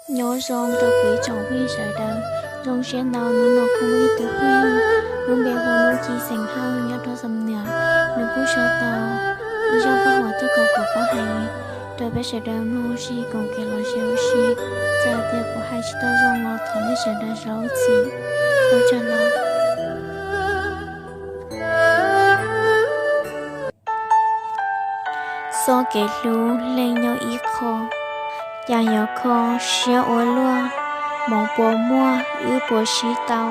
Nyob zoo rau kuv ib tsoom phooj ywg sawv daws, zoo siab ntau hnub no kuv muaj ib tug phooj ywg lub npe hu ua Ci Xeem Hawj nyob rau Xam Nuam, nws kuj sau tau ib zaj paj huam tuaj kom kuv pab hais rau peb sawv daws mloog ua si koom kev los sis ua si. Txawm tias kuv hais tsis tau zoo los thov nej sawv daws zam lub txim. Ua tsaug ntau. Txoj kev hlub leej nyob ib qho, cas yuav kho siab ua luaj, hmoov puas muaj wb puas sib tau,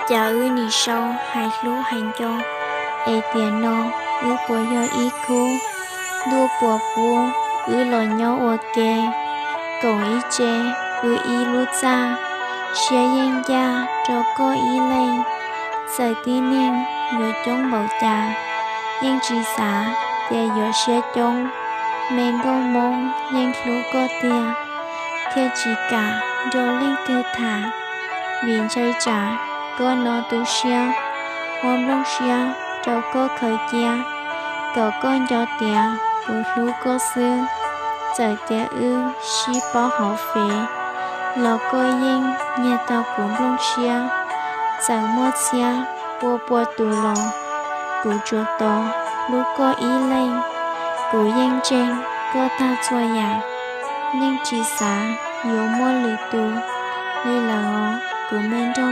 cas wb nim sau hais hlub hais nco, es tiam no wb puas yog ib khub, ntuj puas pub wb los nyob ua ke, koom ib tse pw ib lub txaj, siab yeej ncaj rau koj ib leeg, txawm tib neeg yuav coob npaum cas, yeej tsis xav tias yuav siab coob, me nkauj Hmoob yeej hlub koj tiag, thiaj tsis kam nrog leej twg tham, vim ntshai tsam koj no tu siab, muab nplooj siab rau koj khaws cia, kom koj nco tias kuv hlub koj xwb, txawm tias wb sib paub hauv Fev, los koj yeej nyiag tau kuv nplooj siab, txawm muaj txhiab pua pua tus los, kuv tsuas tos hlub koj ib leeg, kuv yeej ntseeg koj tag txhua yam, yeej tsis xav yuav muaj lwm tus li lawm os kuv me nraug.